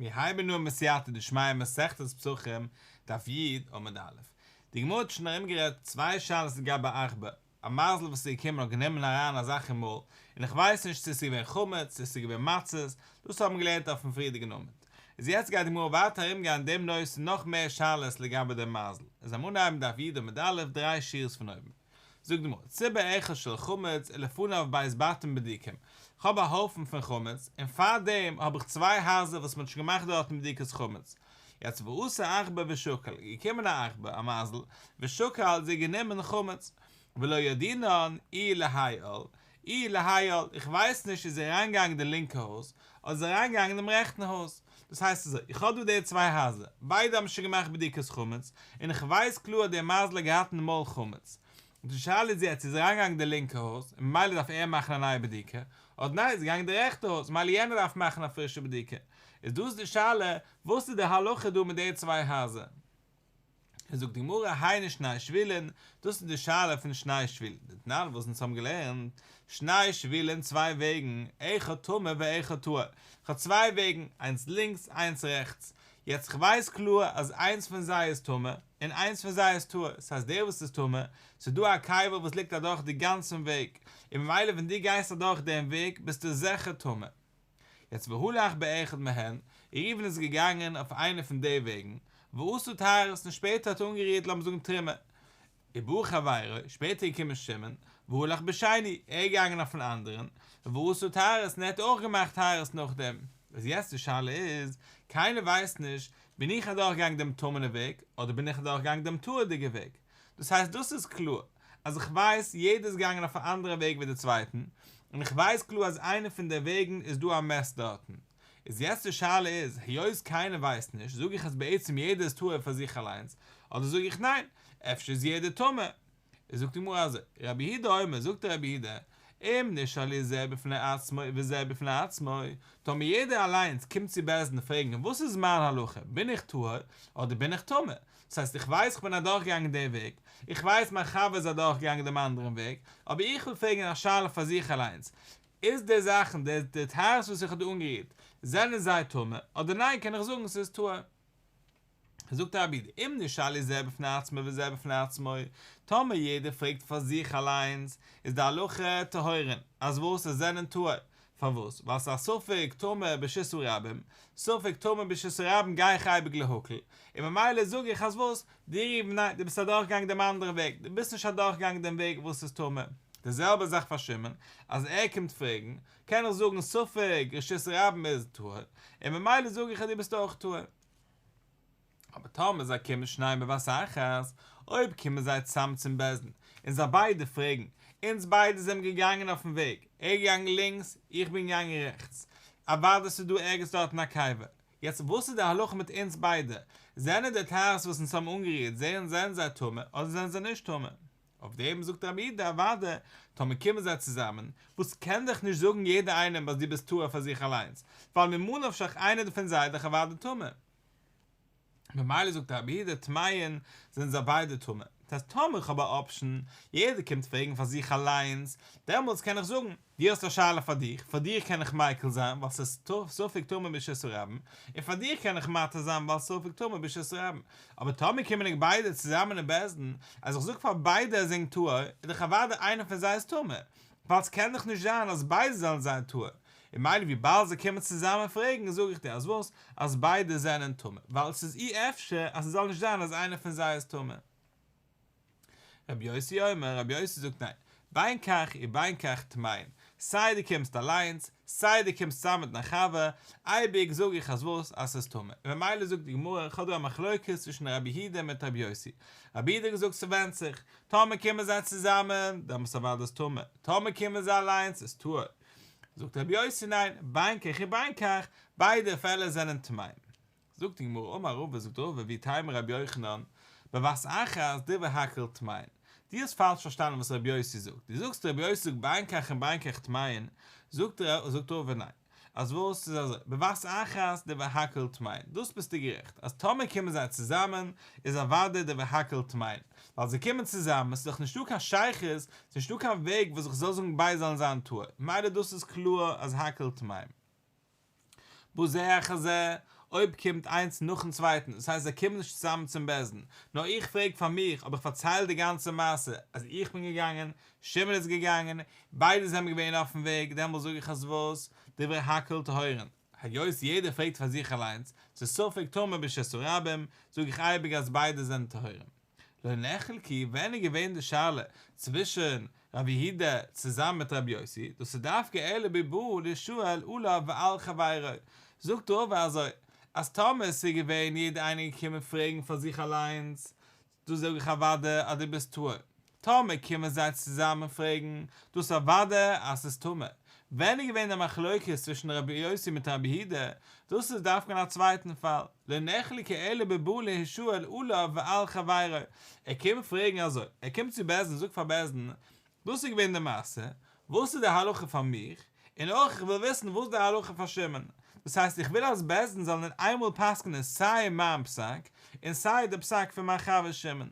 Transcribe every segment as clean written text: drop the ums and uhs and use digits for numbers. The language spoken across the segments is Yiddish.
מיר הייבן אן בסייעתא דשמיא מסכת פסחים, דף י, עמוד א'. די גמרא האט שוין ארומגערעדט צוויי שאלות לגבי עכבר, א מייזל וואס איז געקומען האט גענומען אריין א זאך אין מויל, און איך ווייס נישט צו עס איז געווען חמץ צו עס איז געווען מצות, דאס האבן מיר געלערנט אויפן פריערדיגן עמוד. איז יעצט גייט די גמרא ווייטער ארומגיין דעם נושא נאך מער שאלות לגבי דעם מייזל. איז לאמיר אנהייבן דף י עמוד א', דריי שורות פון אויבן. זאגט די גמרא, ציבור אחד של חמץ ולפניו ב' בתים בדוקים, כ'האב א הויפן פון חמץ, און פאר דעם האב איך צוויי הייזער וואס מ'האט שוין געמאכט דארטן בדיקת חמץ. יעצט ואתא עכבר ושקל, געקומען א עכבר, א מייזל, ושקל, זי האט גענומען חמץ, ולא ידעינן אי להאי עול, אי להאי עול, איך ווייס נישט איז זי אריינגעגאנגען די לינקע הויז, אדער איז אריינגעגאנגען דעם רעכטן הויז. דאס הייסט אזוי, איך האב דא די צוויי הייזער, ביידע האבן שוין געמאכט בדיקת חמץ, און איך ווייס קלאר אז דער מייזל האט געהאט אין די מויל חמץ. די שאלה איז יעצט, איז אריינגעגאנגען די לינקע הויז, און ממילא דארף ער מאכן א נייע בדיקה, אדער ניין, איז געגאנגען די רעכטע הויז, ממילא יענער דארף מאכן א פרישע בדיקה. איז דאס די שאלה, וואס איז די הלכה דא מיט די צוויי הייזער? זאגט די גמרא היינו שני שבילין, דאס איז די שאלה פון שני שבילין, דתנן וואס אונז האבן געלערנט, שני שבילין צוויי וועגן, אחד טמא ואחד טהור, איך האב צוויי וועגן, איינס לינקס איינס רעכטס, יעצט איך ווייס קלאר אז איינס פון זיי איז טמא, און איינס פון זיי איז טהור, ס'הייסט דער וואס איז טמא, ס'איז דא א קבר וואס ליגט אדורך די גאנצן וועג, און ממילא ווען דו גייסט אדורך דעם וועג ביסטו זיכער טמא. יעצט והלך באחד מהן, ראובן איז געגאנגען אויף איינע פון די וועגן, ועשה טהרות און שפעטער האט אנגערירט לאמיר זאגן תרומה, ובא חברו, שפעטער איז געקומען שמעון, והלך בשני, ער איז געגאנגען אויפן אנדערן, ועשה טהרות און ער האט אויך געמאכט טהרות נאכדעם. איז יעצט די שאלה איז, קיינער ווייסט נישט, בין איך אדורכגעגאנגען דעם טמא'נע וועג, אדער בין איך אדורכגעגאנגען דעם טהור'דיגע וועג? דאס הייסט דאס איז קלאר אז איך ווייס יעדער איז געגאנגען אויף א אנדערע וועג ווי די צווייטן, און איך ווייס קלאר אז איינע פון די וועגן איז דא א מת דארטן. איז יעצט די שאלה איז, היות קיינער ווייסט נישט, זאג איך אז בעצם יעדער איז טהור פאר זיך אליינס, אדער זאג איך ניין, אפשר איז יעדער טמא. איז זאגט די גמרא אזוי, רבי יהודה אומר, זאגט רבי יהודה, אם נשאלו זה בפני עצמו וזה בפני עצמו, טאמער יעדער אליינס קומט צו בית דין פרעגן וואס איז מיין הלכה, בין איך טהור אדער בין איך טמא, דאס הייסט איך ווייס איך בין אדורכגעגאנגען די וועג, איך ווייס מיין חבר איז אדורכגעגאנגען דעם אנדערן וועג, אבער איך וויל פרעגן א שאלה פאר זיך אליינס, איז די זאכן, די די טהרות וואס איך האב דא אנגערירט, זענען זיי טמא, אדער ניין קען איך זאגן ס'איז טהור? זאגט רבי יהודה, אם נשאלו זה בפני עצמו וזה בפני עצמו, טאמער יעדער פרעגט פאר זיך אליינס, איז די הלכה טהורין, אז וואס זיי זענען טהור, פארוואס? ווייל ס'איז א ספק טמא ברשות הרבים, ספק טמא ברשות הרבים גיי איך אייביג להקל, און ממילא זאג איך אז וואס? דו ראובן ניין, דו ביסט אדורכגעגאנגען דעם אנדערן וועג, דו ביסט נישט אדורכגעגאנגען דעם וועג וואס איז טמא. די זעלבע זאך פאר שמעון, אז ער קומט פרעגן, קען איך זאגן ספק רשות הרבים איז טהור, און ממילא זאג איך אז דו ביסט אויך טהור. אבער טאמער זיי קומען שניהם בבת אחת, אויב קומען זיי צוזאם צום בית דין, און זיי ביידע פרעגן, אונז ביידע זענען געגאנגען אויפן וועג, ער איז געגאנגען לינקס, איך בין געגאנגען רעכטס, אוודאי ס'איז דא ערגעץ דארטן א קבר, יעצט וואס איז די הלכה מיט אונז ביידע, זענען די טהרות וואס אונז האבן אנגערירט זענען זענען זיי טמא אדער זענען זיי נישט טמא? אויף דעם זאגט רבי יהודה אוודאי, טאמער קומען זיי צוזאמען, וואס קען דאך נישט זאגן יעדער איינעם אז דו ביסט טהור פאר זיך אליינס, ווייל ממה נפשך איינער פון זיי איז דאך אוודאי טמא. ממילא זאגט רבי יהודה טמאין זענען זיי ביידע טמא. דאס הייסט טאמער איך האב א option, יעדער קומט פרעגן פאר זיך אליינס, דעמאלטס קען איך זאגן, דו האסט א שאלה פאר דיך, פאר דיר קען איך מיקל זיין ווייל ס'איז ספק טמא ברשות הרבים, און פאר דיר קען איך מתיר זיין ווייל ספק טמא ברשות הרבים. אבער טאמער קומען ענק ביידע צוזאמען אין בית דין, אז איך זאג פאר ביידע אז זענען טהור, איז דאך אוודאי איינער פון זיי איז טמא, ווייל ס'קען דאך נישט זיין אז ביידע זאלן זיין טהור, און מילא וויבאלד זיי קומען צוזאמען פרעגן זאג איך דיר אז וואס? אז ביידע זענען טמא, ווייל ס'איז אי אפשר אז ס'זאל נישט זיין אז איינער פון זיי איז טמא. רבי יוסי אומר, רבי יוסי זאגט ניין, בין כך ובין כך טמאין, סיי דו קומסט אליינס, סיי דו קומסט צוזאמען מיט דיין חבר, אייביג זאג איך אז וואס? אז ס'איז טמא. און ממילא זאגט די גמרא, כ'האב דא א מחלוקת צווישן רבי יהודה מיט רבי יוסי. רבי יהודה האט געזאגט ס'ווענדט זיך, טאמער קומען זיי צוזאמען, דעמאלטס אוודאי איז טמא, טאמער קומען זיי אליינס איז טהור. זאגט רבי יוסי ניין, בין כך ובין כך, ביידע פעלער זענען טמאים. זאגט די גמרא אמר רבא זאגט רבא ואיתימא רבי יוחנן בבת אחת דברי הכל טמאין, דו האסט פאלש פארשטאנען וואס רבי יוסי זאגט, דו זאגסט רבי יוסי זאגט בין כך און בין כך טמאין, זאגט רבא ניין, אז וואס ס'איז אזוי, בבת אחת דברי הכל טמאין, דאס ביסטו גערעכט, אז טאמער קומען זיי צוזאמען איז אוודאי דברי הכל טמאין, ווייל זיי קומען צוזאמען, ס'איז דאך נישטא קיין שייכות, ס'איז נישטא קיין וועג וואס איך זאל זאגן ביידע זאלן זיין טהור, ממילא דאס איז קלאר אז הכל טמאין. בזה אחר זה. אויב קומט איינס נאכן צווייטן, דאס הייסט זיי קומען נישט צוזאמען צום בית דין, נאר איך פרעג פאר מיך, אבער איך פארצייל די גאנצע מעשה אז איך בין געגאנגען, שמעון איז געגאנגען, ביידע זענען געווען אויפן וועג, דעמאלס זאג איך אז וואס? דברי הכל טהורין. היות יעדער פרעגט פאר זיך אליינס, ס'איז ספק טמא ברשות הרבים, זאג איך אייביג אז ביידע זענען טהורים. לא נחלקו, ווען איז געווען די שאלה צווישן רב יהודה צוזאמען מיט רבי יוסי, דאס איז דווקא אלא בבא לישאל עליו ועל חברו, זאגט רבא אזוי, אז טאמער עס איז געווען יעדער איינער געקומען פרעגן פאר זיך אליינס, דא זאג איך אוודאי אז דו ביסט טהור, טאמער קומען זיי צוזאמען פרעגן, דאס אוודאי אז ס'איז טמא. ווען איז געווען די מחלוקת צווישן רבי יוסי מיט רבי יהודה, דאס איז דווקא אין א צווייטן פאל, לא נחלקו אלא בבא להישאל עליו ועל חברו, ער קומט פרעגן אזוי, ער קומט צו בית דין זאגט פאר בית דין, דאס איז געווען די מעשה, וואס איז די הלכה פאר מיך, און אויך איך וויל וויסן וואס איז די הלכה פאר שמעון, דאס הייסט איך וויל אז בית דין זאל אין איינמאל פסק'נען סיי מיין פסק, און סיי די פסק פון מיין חבר שמעון.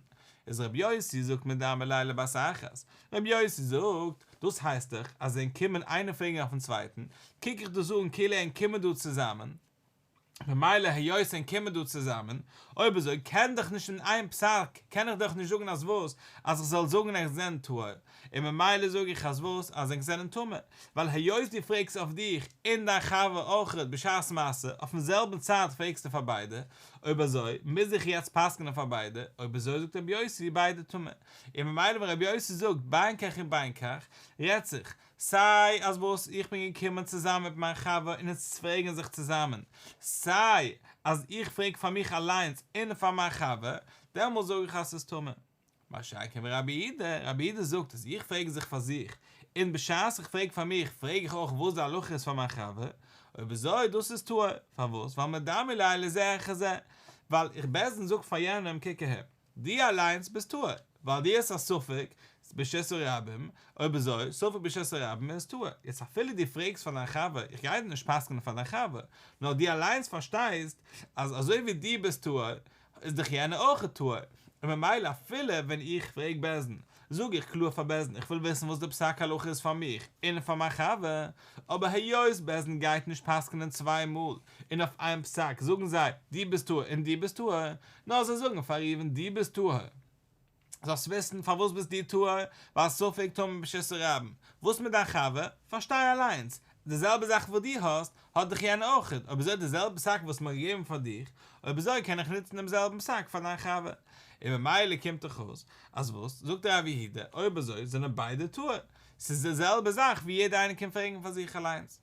איז רבי יוסי זאגט מדמי ליה לבת אחת, רבי יוסי זאגט, דאס הייסט דאך אז ענק קומען איינער פרעגן אויפן צווייטן, קוק איך דאס אן כאילו ענק קומען דא צוזאמען, ממילא היות ענק קומען דא צוזאמען, אויב אזוי קען דאך נישט אין איין פסק קען איך דאך נישט זאגן אז וואס, אז איך זאל זאגן ענק זענען טהור, און ממילא זאג איך אז וואס, אז ענק זענען טמא, ווייל היות דו פרעגסט אויף דיך און דיין חבר אויכעט בשעת מעשה, אויפן זעלבן צייט פרעגסטו פאר ביידע, אויב אזוי מוז איך יעצט פסק'נען פאר ביידע, אויב אזוי זאגט רבי יוסי ביידע טמא, און ממילא ווען רבי יוסי זאגט בין כך ובין כך, רעדט זיך, סיי אז וואס איך בין געקומען צוזאמען מיט מיין חבר און אונז פרעגן זיך צוזאמען, סיי אז איך פרעג פאר מיך אליינס און פאר מיין חבר, דעמאלס זאג איך אז ס'איז טמא. מה שאין כן רבי יהודה, רבי יהודה זאגט אז איך פרעג זיך פאר זיך, און בשעת איך פרעג פאר מיך פרעג איך אויך וואס די הלכה איז פאר מיין חבר, אויב אזוי דאס איז טהור, פארוואס? ווייל מדמי ליה לזה אחר זה, ווייל איך בית דין זאגט פאר יענעם קוק אהער, דו אליינס ביסט טהור, ווייל דו האסט א ספק ברשות הרבים, אויב אזוי, ספק ברשות הרבים איז טהור. יעצט אפילו דו פרעגסט פאר דיין חבר, איך גיי דיר נישט פסק'נען פאר דיין חבר, נאר דו אליינס פארשטייסט אז אזוי ווי דו ביסט טהור, איז דאך יענער אויך טהור, און ממילא אפילו ווען איך פרעג בית דין, זאג איך קלאר פאר בית דין איך וויל וויסן וואס די פסק הלכה איז פאר מיך און פאר מיין חבר, אבער היות בית דין גייט נישט פסק'נען צוויי מאל און אויף איין פסק זאגן זיי דו ביסט טהור און דו ביסט טהור, נאר זיי זאגן פאר ראובן דו ביסט טהור, זאלסט וויסן פארוואס ביסט דו טהור, ווייל ספק טמא ברשות הרבים, וואס מיט דיין חבר, פארשטיי אליינס, די זעלבע זאך וואס דו האסט, האט דאך יענער אויך, אויב אזוי די זעלבע פסק וואס מ'האט געגעבן פאר דיך, אויב אזוי קען איך נוצן דעם זעלבן פסק פאר דיין חבר. און ממילא קומט דאך אויס, אז וואס, זאגט רב יהודה, אויב אזוי זענען ביידע טהור, ס'איז די זעלבע זאך ווי יעדער איינער קומט פרעגן פאר זיך אליינס.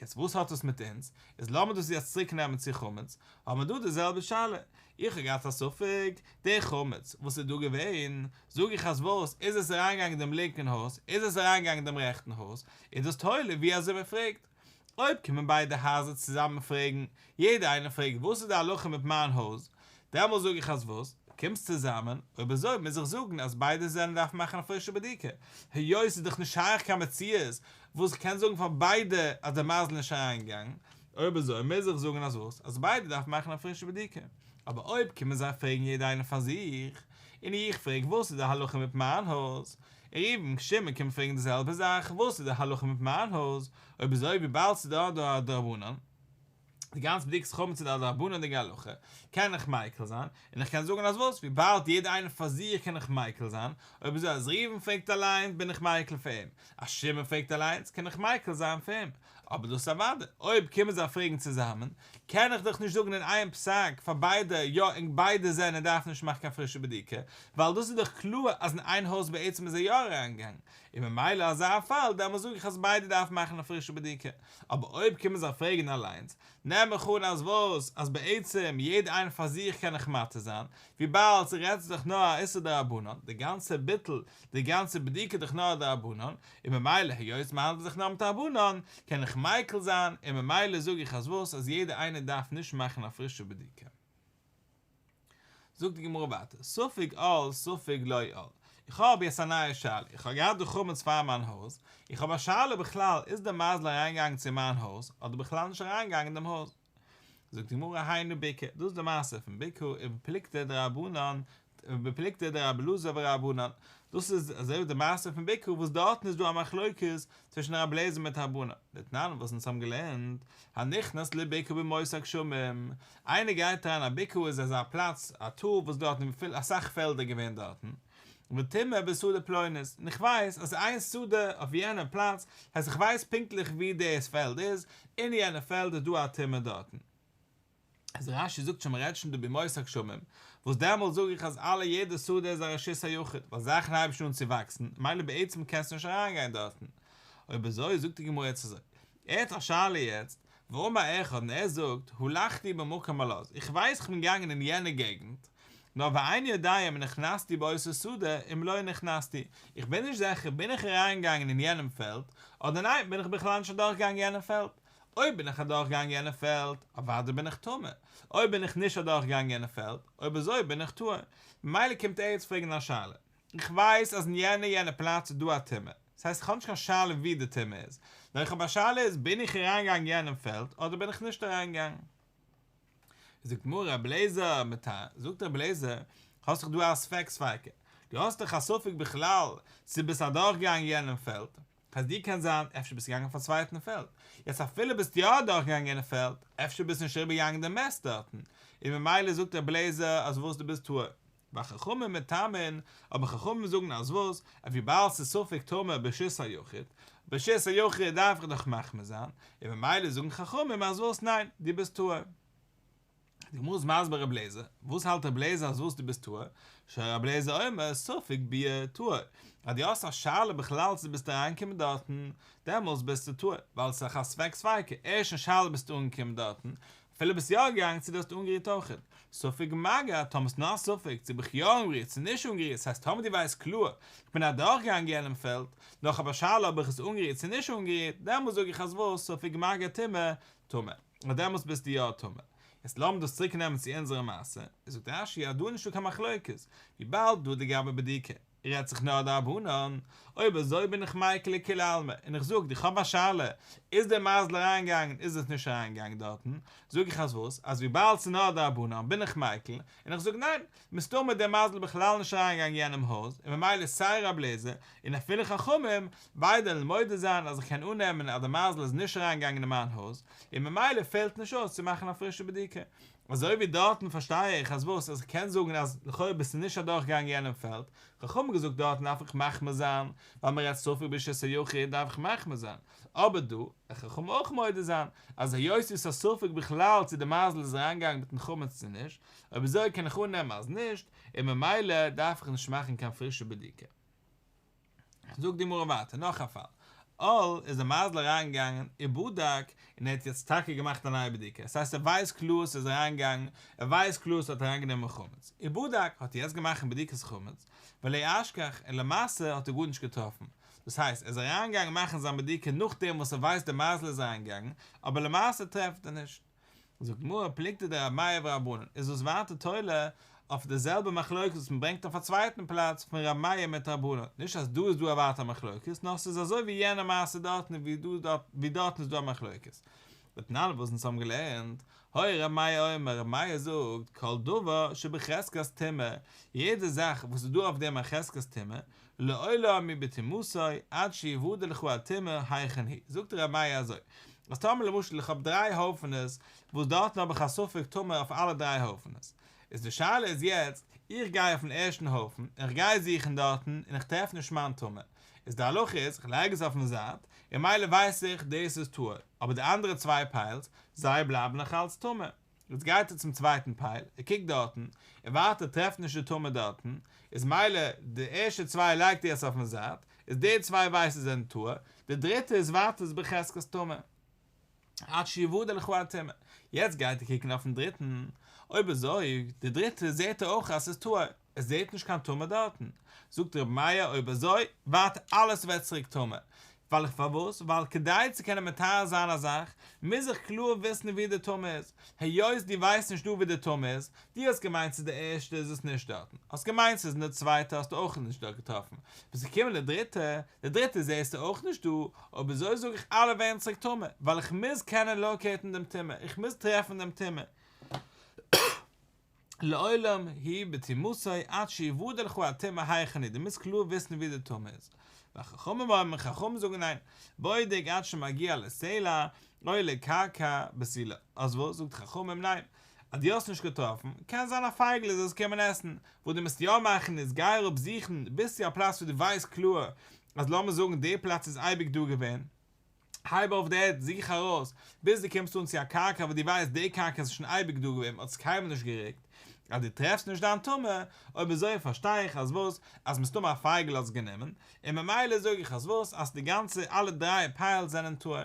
יעצט וואס האט עס מיט אונז? איז לאמיר דאס יעצט צוריק נעמען צו חמץ, האבן מיר דא די זעלבע שאלה, איך האב געהאט א ספק, די חמץ וואס איז דא געווען, זאג איך אז וואס, איז עס אריינגעגאנגען דעם לינקן הויז, איז עס אריינגעגאנגען דעם רעכטן הויז, איז דאס תולה ווי אזוי מען פרעגט. אויב קומען ביידע הייזער צוזאמען פרעגן, יעדער איינער פרעגט וואס איז די הלכה מיט מיין הויז, דעמאלס זאג איך אז וואס? קומסט צוזאמען, אויב אזוי מוז איך זאגן אז ביידע זענען דארפן מאכן א פרישע בדיקה, היות ס'איז דאך נישט שייך קיין מציאות וואס איך קען זאגן פאר ביידע אז דער מייזל איז נישט אריינגעגאנגען, אויב אזוי מוז איך זאגן אז וואס? אז ביידע דארפן מאכן א פרישע בדיקה. אבער אויב קומען זיי פרעגן יעדער איינער פאר זיך, און איך פרעג וואס איז די הלכה מיט מיין הויז, און ראובן שמעון קומט פרעגן די זעלבע זאך וואס איז די הלכה מיט מיין הויז, אויב אזוי וויבאלד ס'איז דא דא א דרבנן, די גאנצע בדיקת חמץ איז א דרבנן'דיגע הלכה, קען איך מיקל זיין, און איך קען זאגן אז וואס, וויבאלד יעדער איינער פאר זיך קען איך מיקל זיין, אויב אזוי אז ראובן פרעגט אליינס בין איך מיקל פאר אים, אז שמעון פרעגט אליינס קען איך מיקל זיין פאר אים, אבער דאס איז אוודאי, אויב קומען זיי פרעגן צוזאמען, קען איך דאך נישט זאגן אין איין פסק פאר ביידע יא און ביידע זענען דארפן נישט מאכן קיין פרישע בדיקה, ווייל דאס איז דאך קלאר אז אין איין הויז בעצם איז ער יא אריינגעגאנגען, און ממילא אזא פאל דעמאלס זאג איך אז ביידע דארפן מאכן א פרישע בדיקה. אבער אויב קומען זיי פרעגן אליינס, נעם איך אן אז וואס? אז בעצם יעדער איינער פאר זיך קען איך מתיר זיין, וויבאלד ס'רעדט זיך נאר א איסור דרבנן, די גאנצע ביטול, די גאנצע בדיקה איז דאך נאר א דרבנן, און ממילא היות מ'האנדלט זיך נאר מיט דרבנן, קען איך מיקל זיין, און ממילא זאג איך אז וואס? אז יעדער איינער דארף נישט מאכן א פרישע בדיקה. זאגט די גמרא ווייטער, ספק על ספק לא על, איך האב יעצט א נייע שאלה, איך האב געהאט די חמץ פאר מיין הויז, איך האב א שאלה בכלל איז די מייזל אריינגעגאנגען צו מיין הויז אדער בכלל נישט אריינגעגאנגען אין דעם הויז? זאגט די גמרא היינו בקעה, דאס איז די מעשה פון בקעה ובפלוגתא דרבנן. בפלוגתא דרבי אלעזר ורבנן, דאס איז אזוי ווי די מעשה פון בקעה וואס דארטן איז דא א מחלוקת צווישן רבי אליעזר מיט רבנן, דתנן וואס אונז האבן געלערנט, הנכנס לבקעה בימות הגשמים, איינער גייט אריין א בקעה איז אזא פלאץ א טאל וואס דארטן איז אסאך פעלדער געווען דארטן, וטמא בשדה פלונית, און איך ווייס אז איין שדה אויף יענע פלאץ, הייסט איך ווייס פונקטליך ווי דאס פעלד איז, אין יענע פעלד איז דא א טומאה דארטן. אז רש"י זאגט שוין מ'רעדט שוין דא בימות הגשמים, וואס דעמאלט זאג איך אז אלע יעדע שדה איז א רשות היחיד, ווייל זאכן הייבן שוין אן צו וואקסן, מילא בעצם קענסטו נישט אריינגיין דארטן. אויב אזוי זאגט די גמרא יעצט אזוי, ער האט א שאלה יעצט, ואמר אחד און ער זאגט, הלכתי במקום הלז, איך ווייס איך בין געגאנגען אין יענע געגנט, נאר ואיני יודע אם נכנסתי באותה שדה אם לא נכנסתי, איך בין נישט זיכער בין איך אריינגעגאנגען אין יענעם פעלד, אדער ניין בין איך בכלל נישט אדורכגעגאנגען יענעם פעלד, אויב בין איך אדורכגעגאנגען יענע פעלד, אוודאי בין איך טמא, אויב בין איך נישט אדורכגעגאנגען יענע פעלד, אויב אזוי בין איך טהור. ממילא קומט ער יעצט פרעגן א שאלה. איך ווייס אז אין יענע יענע פלאץ איז דא א טומאה, ס'הייסט איך האב נישט קיין שאלה ווי די טומאה איז, נאר איך האב א שאלה איז בין איך אריינגעגאנגען יענעם פעלד אדער בין איך נישט אריינגעגאנגען. זאגט די גמרא רבי אליעזר מטהר, זאגט רבי אליעזר, האסט דאך דא א ספק ספיקא, דו האסט דאך א ספק בכלל צו ביסט אדורכגעגאנגען יענעם פעלד, אז דו קען זיין אפשר ביסטו געגאנגען אויף א צווייטן פעלד, יעצט אפילו ביסט יא אדורכגעגאנגען יענע פעלד, אפשר ביסט נישט אריבערגעגאנגען די מת דארטן, און ממילא זאגט רבי אליעזר אז וואס דו ביסט טהור. וחכמים מטמאין, אבער חכמים זאגן אז וואס, אז וויבאלד ס'איז ספק טמא ברשות היחיד, ברשות היחיד דארף איך דאך מחמיר זיין, און ממילא זאגן חכמים אז וואס ניין, דו ביסט טהור. די גמרא איז מסביר רבי אליעזר, וואס האלט רבי אליעזר אז וואס דו ביסט טהור? שרבי אליעזר אומר ספק ביאה טהור, אז דו האסט א שאלה בכלל צו דו ביסט אריינגעקומען דארטן, דעמאלס ביסטו טהור, ווייל עס איז דאך א ספק ספיקא, ערשט אין שאלה ביסטו אנגעקומען דארטן, אפילו ביסט יא געגאנגען צו דו האסט אנגערירט אויכעט, ספק מגע, טאמער ס'נאר א ספק צו בין איך יא אנגערירט צו נישט אנגערירט, ס'הייסט טאמער דו ווייסט קלאר כ'בין אדורכגעגאנגען יענעם פעלד, נאר כ'האב א שאלה אויב איך עס אנגערירט צו נישט אנגערירט, דעמאלס זאג איך אז וואס, ספק מגע טומאה, טמא. און דעמאלס ביסטו יא טמא. יעצט לאמיר דאס צוריק נעמען צו אונזערע מעשה, זאגט רש"י אז דא איז נישטא קיין מחלוקת, וויבאלד דא לגבי בדיקה רעדט זיך נאר דרבנן, אויב אזוי בין איך מיקל לכולי עלמא, און איך זאג איך האב א שאלה, איז דער מייזל אריינגעגאנגען איז עס נישט אריינגעגאנגען דארטן, זאג איך אז וואס, אז וויבאלד ס'איז נאר דרבנן בין איך מיקל, און איך זאג ניין, מסתמא איז דער מייזל בכלל נישט אריינגעגאנגען יענעם הויז, און ממילא סיי רב לעזער, און אפילו חכמים, ביידע וועלן מודה זיין אז איך קען אננעמען אז דער מייזל איז נישט אריינגעגאנגען אין מיין הויז, און ממילא פעלט נישט אויס צו מאכן א פרישע בדיקה. אזוי ווי דארטן פארשטיי איך אז וואס אז איך קען זאגן אז לכאו' ביסטו נישט אדורכגעגאנגען יענעם פעלד, חכמים האבן געזאגט דארטן דארף איך מחמיר זיין, ווייל מען רעדט ספק ברשות היחיד דארף איך מחמיר זיין, אבער דא וועט חכמים אויך מודה זיין אז היות ס'איז א ספק בכלל צו די מייזל איז אריינגעגאנגען מיטן חמץ צו נישט, אויב אזוי קען איך אננעמען אז נישט, און ממילא דארף איך נישט מאכן קיין פרישע בדיקה. זאגט די גמרא ווייטער נאך א פאל, על איז די מייזל אריינגעגאנגען ובדק און ער האט יעצט טאקע געמאכט א נייע בדיקה, עס הייסט ער ווייסט קלאר ס'איז אריינגעגאנגען, ער ווייסט קלאר ס'האט אריינגענומען חמץ, ובדק האט ער יעצט געמאכט בדיקת חמץ, ולא אשכח, און למעשה האט ער גארנישט געטראפן, דאס הייסט ער איז אריינגעגאנגען מאכן זיין בדיקה נאכדעם וואס ער ווייסט די מייזל איז אריינגעגאנגען, אבער למעשה טרעפט ער נישט. זאגט די גמרא פלוגתא דרבי מאיר ורבנן, איז דאס ווייטער תולה אויף די זעלבע מחלוקת וואס מען ברענגט אויף א צווייטן פלאץ פון רבי מאיר מיט רבנן, נישט אז דא איז דא א ווייטער מחלוקת, נאר ס'איז אזוי ווי יענע מעשה דארטן ווי דארטן איז דא א מחלוקת. ותנן וואס אונז האבן געלערנט, היה רבי מאיר אומר, רבי מאיר זאגט, כל דבר שבחזקת טומאה, יעדע זאך וואס איז דא אויף דעם א חזקת טומאה, לעולם הוא בטומאתו עד שיוודע לך הטומאה היכן היא, זאגט רבי מאיר אזוי, אז טאמער למשל איך האב דריי הויפענעס וואס דארטן האב איך א ספק טמא אויף אלע דריי הויפענעס, איז די שאלה איז יעצט, איך גיי אויפן ערשטן הויפן און איך גיי זוכן דארטן און איך טרעף נישט מיין טומאה, איז די הלכה איז איך לייג עס אויפן זייט און מילא ווייס איך דאס איז טהור, אבער די אנדערע צוויי פיילס זיי בלייבן נאך אלץ טמא. יעצט גייט ער צום צווייטן פייל, ער קוקט דארטן, און ווייטער טרעפט נישט די טומאה דארטן, איז מילא די ערשטע צוויי לייגט ער יעצט אויפן זייט, איז די צוויי ווייסט ער זענען טהור, די דריטע איז ווייטער איז בחזקת טמא. עד שיוודע לך הטומאה. יעצט גייט ער קוקן אויפן דריטן, אויב אזוי, די דריטע זעט ער אויך אז ס'איז טהור. ער זעט נישט קיין טומאה דארטן, זאגט רבי מאיר אויב אזוי ווייטער אלעס ווערט צוריק טמא, ווייל איך פארוואס ווייל כדי צו קענען מטהר זיין א זאך מוז איך קלאר וויסן ווי די טומאה איז, היות דו ווייסט נישט דא ווי די טומאה איז, דו האסט געמיינט ס'איז די ערשטע איז עס נישט דארטן, האסט געמיינט ס'איז אין די צווייטע האסטו אויך נישט דארט געטראפן, ביסט געקומען די דריטע, די דריטע זעסטו אויך נישט דא, אויב אזוי זאג איך אלע ווערן צוריק טמא, ווייל איך מוז קענען לאקעיטן דעם טומאה, איך מוז טרעפן דעם טומאה. לעולם הוא בטומאתו עד שיוודע לך הטומאה היכן היא, דו מוזט קלאר וויסן ווי די טומאה איז. וחכמים אומרים, חכמים זאגן ניין, בודק עד שמגיע לסלע או לקרקע בתולה. אז וואס? זאגט חכמים ניין, אז דו האסט נישט געטראפן, קען זיין א פייגל איז עס געקומען עסן, וואס דו מוזט יא מאכן איז גיי אראפ זוכן ביז צו א פלאץ וואו דו ווייסט קלאר אז לאמיר זאגן די פלאץ איז אייביג דא געווען, הייב אויף די ערד, זוך ארויס, ביז דו קומסט אן צו א קרקע וואס דו ווייסט די קרקע איז שוין אייביג דא געווען, מ'האט עס קיינמאל נישט גערוקט, אז דו טרעפסט נישט דיין טומאה, אויב אזוי פארשטיי איך אז וואס, אז מסתמא א פייגל האט עס גענומען, און ממילא זאג איך אז וואס, אז די גאנצע אלע דריי פיילס זענען טהור.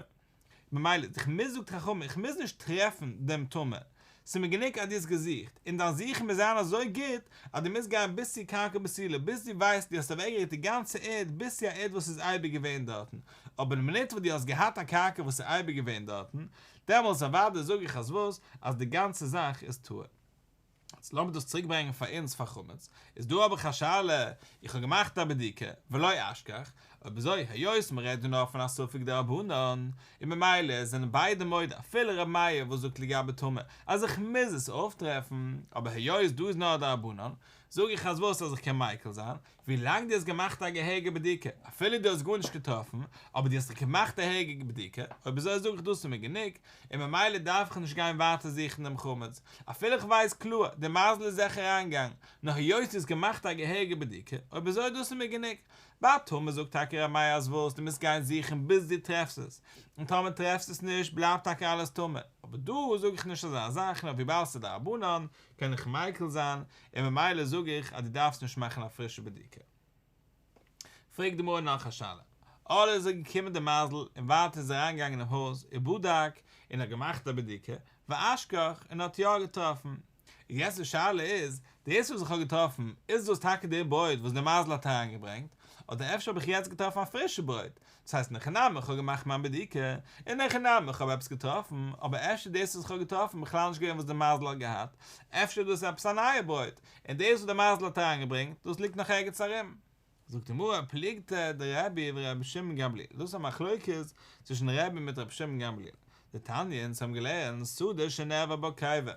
ממילא, איך מוז זאגט חכמים, איך מוז נישט טרעפן דעם טמא, ס'איז מיר גענוג אז דו האסט געזוכט, און דיין זוכן מוז זיין אזוי גוט, אז דו מוזט גיין ביז צו קרקע בתולה, ביז דו ווייסט דו האסט אוועקגערוקט די גאנצע ערד ביז צו א ערד וואס איז אייביג געווען דארטן, אבער די מינוט וואס דו האסט געהאט א קרקע וואס איז אייביג געווען דארטן, דעמאלטס אוודאי זאג איך אז וואס, אז די גאנצע זאך איז טהור. יעצט לאמיר דאס צוריק ברענגען פאר אונז פאר חמץ, איז דא האב איך א שאלה, איך האב געמאכט א בדיקה, ולא אשכח, אויב אזוי היות מען רעדט דא נאר פון א ספק דרבנן, און ממילא זענען ביידע מודה אפילו ר' מאיר וואס זאגט לגבי טומאה אז איך מוז עס אויפטרעפן, אבער היות דא איז נאר דרבנן, זאג איך אז וואס אז איך קען מיקל זיין, ווי לאנג דו האסט געמאכט א געהעריגע בדיקה, אפילו דו האסט גארנישט געטראפן, אבער דו האסט דאך געמאכט א געהעריגע בדיקה, אויב אזוי זאג איך דאס איז מיר גענוג, און ממילא דארף איך נישט גיין ווייטער זוכן דעם חמץ, אפילו איך ווייס קלאר, די מייזל איז זיכער אריינגעגאנגען, נאר היות דו האסט געמאכט א געהעריגע בדיקה, אויב אזוי דאס איז מיר גענוג. ביי טומאה זאגט טאקע ר' מאיר אז וואס, דו מוזט גיין זוכן ביז דו טרעפסט עס, און טאמער טרעפסט עס נישט בלייבט טאקע אלעס טמא, אבער דא זאג איך נישט אזא זאך, נאר וויבאלד ס'איז דרבנן, קען איך מיקל זיין, און ממילא זאג איך אז דו דארפסט נישט מאכן א פרישע בדיקה. פרעגט די גמרא נאך א שאלה. אדער איז ער געקומען די מייזל און ווייטער איז אריינגעגאנגען אין הויז ובדק און האט געמאכט א בדיקה, ואשכח און האט יא געטראפן. און יעצט די שאלה איז, דאס וואס איך האב געטראפן, איז דאס טאקע די ברויט וואס די מייזל האט אריינגעברענגט, אדער אפשר האב איך יעצט געטראפן א פרישע ברויט, דאס הייסט אין הכי נמי איך האב געמאכט מיין בדיקה, אין הכי נמי איך האב עפעס געטראפן, אבער אפשר דאס וואס איך האב געטראפן בכלל נישט געווען וואס די מייזל האט געהאט, אפשר איז דאס עפעס א נייע ברויט, און דאס וואס די מייזל האט אריינגעברענגט, דאס ליגט נאך ערגעץ ארום. זאגט די גמרא, פלוגתא דרבי ורבי שמעון גמליאל, דאס איז א מחלוקת צווישן רבי מיט רבי שמעון גמליאל, דתניא אונז האבן געלערנט שדה שנאבד בה קבר,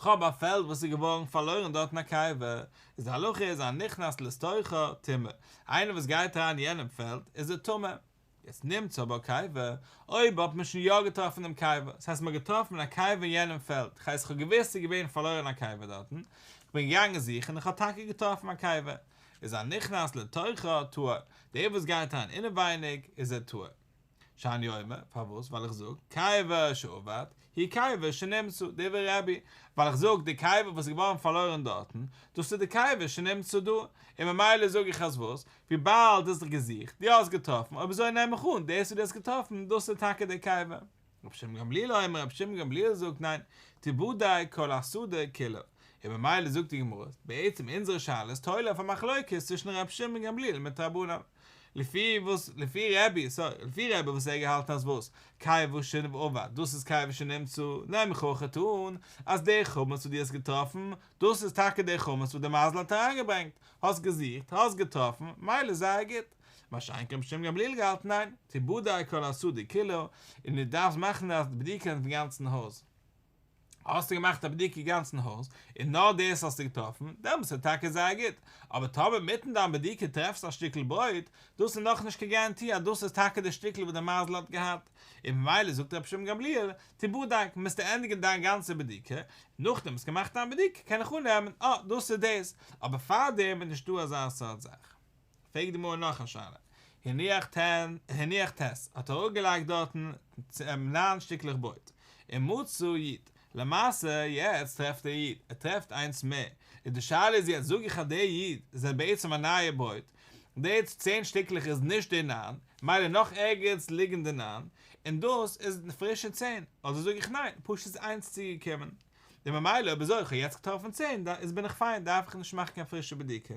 כ'האב א פעלד וואס איז געווארן פארלוירן דארטן א קבר, איז די הלכה איז הנכנס לתוכה טמא, איינער וואס גייט אריין אין יענעם פעלד איז ער טמא. יעצט נמצא בה קבר, אויב האט מען שוין יא געטראפן דעם קבר, דאס הייסט מען האט געטראפן א קבר אין יענעם פעלד, כ'הייס כ'האב געוואוסט ס'איז געווען פארלוירן א קבר דארטן, כ'בין געגאנגען זוכן און כ'האב טאקע געטראפן א קבר, איז הנכנס לתוכה טהור, דער וואס גייט אריין אינעווייניג איז ער טהור. שאני אומר, פארוואס? ווייל איך זאג, קבר שאבד, הוא קבר שנמצא, דברי רבי, ווייל איך זאג, די קבר וואס איז געווארן פארלוירן דארטן, דאס איז די קבר שנמצא דא, און ממילא זאג איך אז וואס? וויבאלד דו האסט דאך געזוכט, דו האסט געטראפן, אויב אזוי נעם איך אן, דאס וואס דו האסט געטראפן, דאס איז טאקע די קבר. רבי שמעון גמליאל אומר, רבי שמעון גמליאל זאגט ניין, תיבדק כל השדה כולה, און ממילא זאגט די גמרא, בעצם אונזערע שאלה איז תולה אויף א מחלוקת צווישן רבי שמעון גמליאל מיט רבנן. לפי וואס, לפי רבי, סארי, לפי רבי וואס ער האט געהאלטן אז וואס, קבר שאבד, דאס איז קבר שנמצא, נעם איך אויכעט אן, אז דער חמץ וואס דו האסט געטראפן, דאס איז טאקע דער חמץ וואס דער מייזל האט אריינגעברענגט, האסט געזוכט, האסט געטראפן, מילא זייער גוט. מה שאין כן רבי שמעון גמליאל געהאלטן ניין, תיבדק כל השדה כולה, און דו דארפסט מאכן א בדיקה אויפן גאנצן הויז. האסטו געמאכט א בדיקה גאנצן הויז, און נאר דאס האסטו געטראפן, דעמאלטס איז טאקע זייער גוט, אבער טאמער מיטן דיין בדיקה טרעפסטו א שטיקל ברויט, דאס איז נאכנישט קיין גאראנטי אז דאס איז טאקע די שטיקל וואס די מייזל האט געהאט, און ממילא זאגט רבי שמעון גמליאל, תיבדק, מוזטו ענדיגן דיין גאנצע בדיקה, נאכדעם האסט געמאכט דיין בדיקה קען איך אננעמען, אה, דאס איז דאס, אבער פארדעם איז נישטא אזא סארט זאך. פרעגט די גמרא נאך א שאלה, הניח ט', הניח ט', האט ער אראפגעלייגט דארטן ניין שטיקלעך ברויט, ומצא י', למעשה יעצט טרעפט ער י', ער טרעפט איינס מער, איז די שאלה איז יעצט זאג איך אז די י' זענען בעצם א נייע ברויט, די צען שטיקלעך איז נישט די ניין, מילא נאך ערגעץ ליגן די ניין, און דאס איז פרישע צען, אדער זאג איך ניין, פשוט איז איינס צוגעקומען, און ממילא אויב אזוי איך האב יעצט געטראפן צען, איז בין איך פיין, דארף איך נישט מאכן קיין פרישע בדיקה.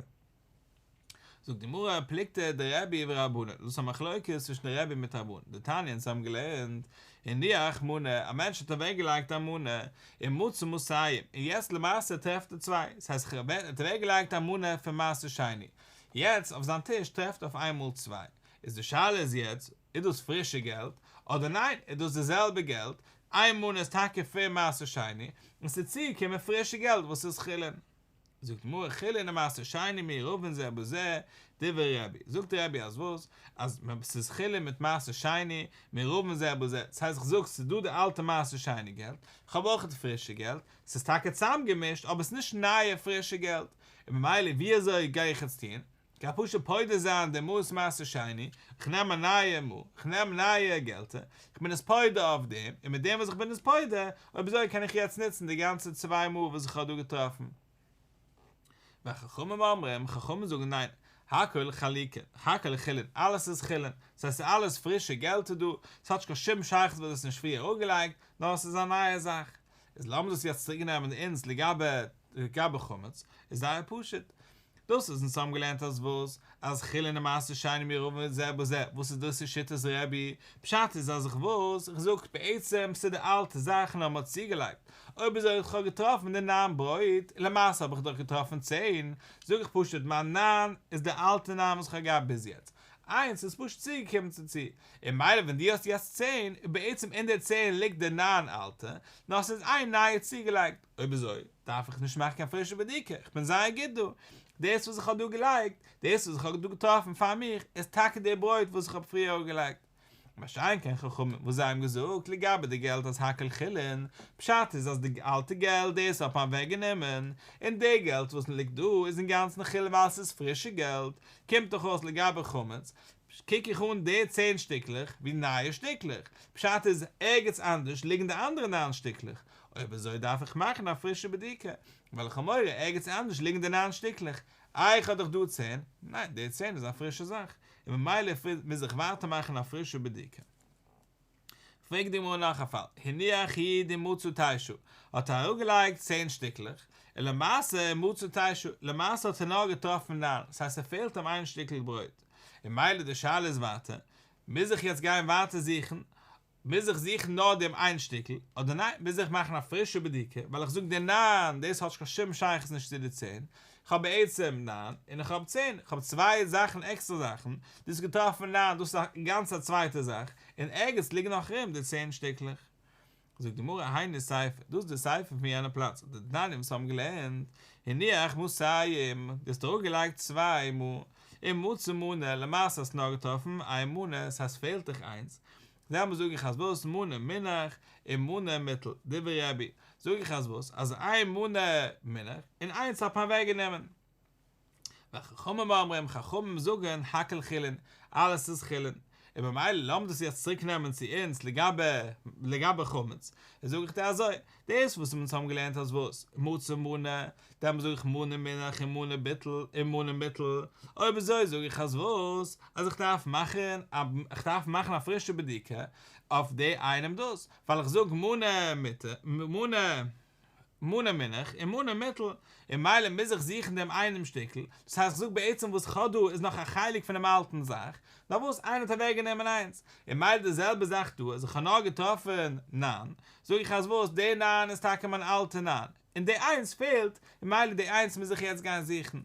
זאגט די גמרא, פלוגתא דרבי ורבנן, דאס איז א מחלוקת צווישן די רבי מיט רבנן, דתניא אונז האבן געלערנט, הניח מנה, א מענטש האט אוועק געלייגט א מנה, ומצא מאתים, און יעצט למעשה טרעפט ער צוויי, דאס הייסט ער האט אוועק געלייגט א מנה פון מעשר שני, יעצט אויף זיין טיש טרעפט ער אויף איינמאל צוויי, איז די שאלה איז יעצט, איז דאס פרישע געלט, אדער ניין, איז דאס די זעלבע געלט, איין מנה איז טאקע פון מעשר שני, און ס'איז צוגעקומען פרישע געלט וואס איז חולין. זאגט די גמרא חולין ומעשר שני מעורבין זה בזה, דברי רבי, זאגט רבי אז וואס? אז ס'איז חולין מיט מעשר שני מעורבין זה בזה, דאס הייסט איך זאג ס'איז דא די אלטע מעשר שני געלט, איך האב אויך די פרישע געלט, ס'איז טאקע צוזאמגעמישט אבער ס'איז נישט נייע פרישע געלט, און ממילא ווי אזוי גיי איך יעצט טון? כ'גיי פשוט פודה זיין די מעות מעשר שני, איך נעם א נייע מעה, איך נעם נייע געלטער, איך בין עס פודה אויף דעם, און מיט דעם וואס איך בין עס פודה, אויב אזוי קען איך יעצט נוצן די גאנצע צוויי מעה וואס איך האב דא געטראפן. וחכמים אומרים, חכמים זאגן ניין, הכל חלוקין, הכל חולין, אלעס איז חולין, ס'הייסט ס'איז אלעס פרישע געלטער דא, ס'האט נישט קיין שום שייכות וואס דו האסט נישט פריער אראפגעלייגט, נאר ס'איז א נייע זאך. איז לאמיר דאס יעצט צוריק נעמען אונז לגבי לגבי חמץ, איז זייער פשוט, דאס וואס אונז האבן געלערנט אז וואס? אז חולין ומעשר שני מעורבין זה בזה, וואס איז דאס איז שיטת רבי? פשט איז אז איך וואס? איך זאג בעצם ס'איז די אלטע זאך נאר מ'האט צוגעלייגט, אויב אזוי איך האב געטראפן די ניין ברויט, און למעשה האב איך דאך געטראפן צען, זאג איך פשוט מיין ניין איז די אלטע ניין וואס איך האב געהאט ביז יעצט, איינס איז פשוט צוגעקומען צו צו, און ממילא ווען דו האסט יעצט צען, איז בעצם אין די צען ליגט די ניין אלטע, נאר ס'איז איין נייע צוגעלייגט, אויב אזוי דארף איך נישט מאכן קיין פרישע בדיקה, איך בין זייער גוט דא, דאס וואס איך האב דא געלייגט, דאס וואס איך האב דא געטראפן פאר מיך, איז טאקע די ברויט וואס איך האב פריער אראפגעלייגט. מה שאין כן חכמים וואס זיי האבן געזאגט לגבי די געלט אז הכל חולין, פשט איז אז די אלטע געלט דאס האט מען אוועק גענומען, און די געלט וואס ליגט דא איז אינגאנצן חולין ווייל ס'איז פרישע געלט, קומט דאך אויס לגבי חמץ, קוק איך אן די צען שטיקלעך ווי נייע שטיקלעך, פשט איז ערגעץ אנדערש ליגן די אנדערע ניין שטיקלעך, אויב אזוי דארף איך מאכן א פרישע בדיקה, ווייל איך האב מורא ערגעץ אנדערש ליגן די ניין שטיקלעך, איי איך האב דאך דא צען, ניין די צען איז א פרישע זאך, און ממילא מוז איך ווייטער מאכן א פרישע בדיקה. פרעגט די גמרא נאך א פאל, הניח י' ומצא תשע, האט ער אראפגעלייגט צען שטיקלעך, און למעשה מצא תשע, למעשה האט ער נאר געטראפן ניין, ס'הייסט ס'פעלט אים איין שטיקל ברויט, און ממילא די שאלה איז ווייטער, מוז איך יעצט גיין ווייטער זוכן, מוז איך זוכן נאר דעם איין שטיקל, אדער ניין, מוז איך מאכן א פרישע בדיקה, ווייל איך זאג דיר ניין, דאס האט קיין שום שייכות נישט צו די צען, איך האב בעצם ניין, און איך האב צען, איך האב צוויי זאכן עקסטערע זאכן, דו האסט געטראפן ניין, דאס איז א גאנץ א צווייטע זאך, און ערגעץ ליגן נאך ארום די צען שטיקלעך. זאגט די גמרא היינו סיפא, דאס איז די סיפא פון יענע פלאץ, דתניא וואס האבן געלערנט, הניח מאתים, דו האסט אראפגעלייגט צוויי מעה, ומצא מנה, למעשה האסט נאר געטראפן איין מנה, ס'הייסט פעלט דיך איינס, דעמאלס זאג איך אז וואס מנה מונח ומנה מוטל, דברי רבי, זאג איך אז וואס, אז איין מנה מונח און איינס האט מען אוועק גענומען. וחכמים אומרים, חכמים זאגן, הכל חולין, אלעס איז חולין, און ממילא לאמיר דאס יעצט צוריק נעמען צו אונז לגבי לגבי חמץ, זאג איך דיר אזוי, דאס וואס אונז האבן געלערנט אז וואס, מצא מנה, דעמאלס זאג איך מנה מונח ומנה בטל, ומנה מוטל, אויב אזוי זאג איך אז וואס, אז איך דארף מאכן א, איך דארף מאכן א פרישע בדיקה אויף די איינעם דאס, ווייל איך זאג מנה מוטל, מנה מנה מונח ומנה מוטל, און ממילא מוז איך זוכן דעם איינעם שטיקל, דאס הייסט איך זאג בעצם וואס איך האב דא איז נאך א חלק פונעם אלטן זאך, נאר וואס איינער האט אוועק גענומען איינס, און ממילא די זעלבע זאך דא, אז איך האב נאר געטראפן ניין, זאג איך אז וואס, די ניין איז טאקע מיין אלטע ניין, און די איינס פעלט, און ממילא די איינס מוז איך יעצט גיין זוכן.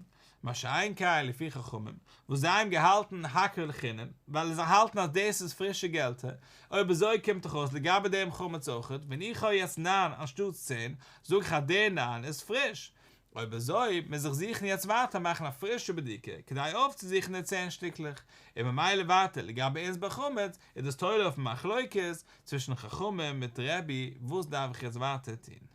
מה שאין כן לפי חכמים, וואס זיי האבן געהאלטן הכל חולין, ווייל זיי האלטן אז דאס איז פרישע געלטער, אויב אזוי קומט דאך אויס לגבי דעם חמץ אויכעט, ווען איך האב יעצט ניין אנשטאטס צען, זאג איך אז די ניין איז פריש. אויב אזוי מוז איך זוכן יעצט ווייטער מאכן א פרישע בדיקה כדי אויפצוזוכן די צען שטיקלעך, און ממילא ווייטער לגבי אונז ביי חמץ איז דאס תולה אויפן מחלוקת צווישן חכמים מיט רבי וואס דארף איך יעצט ווייטער טון.